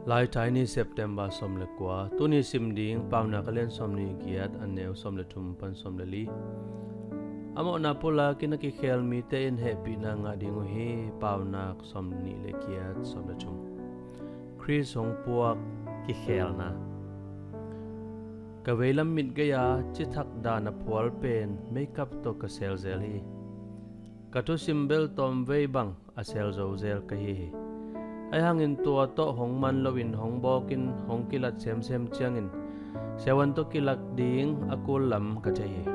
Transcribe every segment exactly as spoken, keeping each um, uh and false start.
Laithai ni, September sawm le kua. Tuni sim ding Paunak a lian sawm nih giat, a neu sawm le thum pan sawm le li. A mawhna pulak in a kikhel mite in hehpihna ngah ding uh hi. Paunak sawm nih le giat, sawm le thum. Khrist hong puak, kikhelna. Ka veilam mit gei-a cithak dan a phual pen makeup tawh ka sel zel hi. Ka thusim bel tawmvei bang a sel zo zel ka hi hi. Ahi hangin tua tawh hong man loin hong bawkin hong kilat semsem ciangin siavuan tawh kilak ding a kul lam ka thei hi.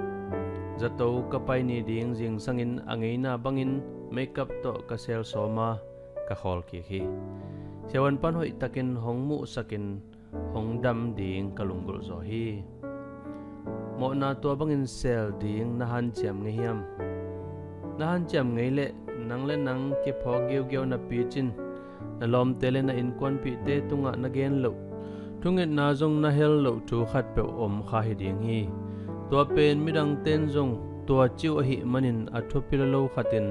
Zato ka pai ni ding zingsangin a ngeina bangin makeup tawh ka sel sawm a, ka khawl kik hi. Siavuan pan hoihtakin hong muhsakin hong dam ding ka lunggulh zaw hi. Mawhna tua bangin sel ding na hanciam ngei hiam? Na hanciam ngei leh nang le nang kiphawk giugiau napi cin na lawmte le na innkuanpihte tungah na gen loh, thungetna zong na hel loh thu khatpeuh om kha hi ding hi. Tua pen midangte in zong tua ci uh ahih manin a thupi lua lo khatin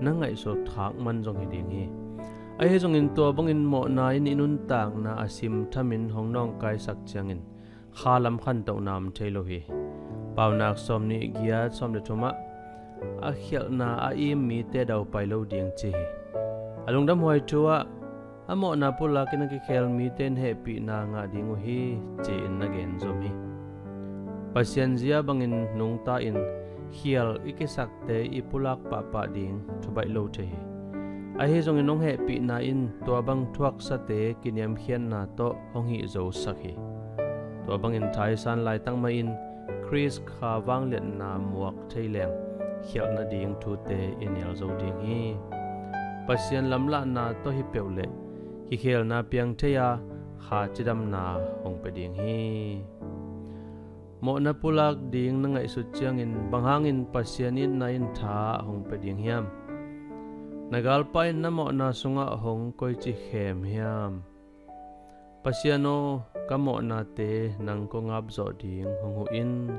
na ngaihsut khak man zong hi ding hi. Ahi zongin tua bangin mawhna in i nuntakna a simthamin hong nawngkaisak ciangin kha lam khantohna om thei lo hi. Paunak sawm nih giat, sawm le thum ah a khialhna a im mite daupai lo ding ci hi. A lungdamhuai thu ah a mawhna pulak in a kikhel mite in hehpihna ngah ding uh hi, ci-in na gen zom hi. Pasian zia bangin nungta in khial i kisakte i pulak pahpah ding thubaih lo thei hi. Ahi zongin hong hehpihna in tua bang thuaksate kiniamkhiatna tawh hong hihzosak hi. Tua bangin thaisan laitak mah in Khrist kha vangliatna muak thei leng khialh nading thute i nial zo ding hi. Pasian lamlahna tawh hi peuh leh kikhelna piang thei a, kha cidamna hong pia ding hi. Mawhna pulak ding na ngaihsut ciangin bang hangin Pasian itna in tha hong pia ding hiam? Na galpa in na mawhna sungah hong koici khem hiam? Pasian aw, ka mawhnate nang kong ap zawh ding hong huh in.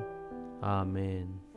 Amen.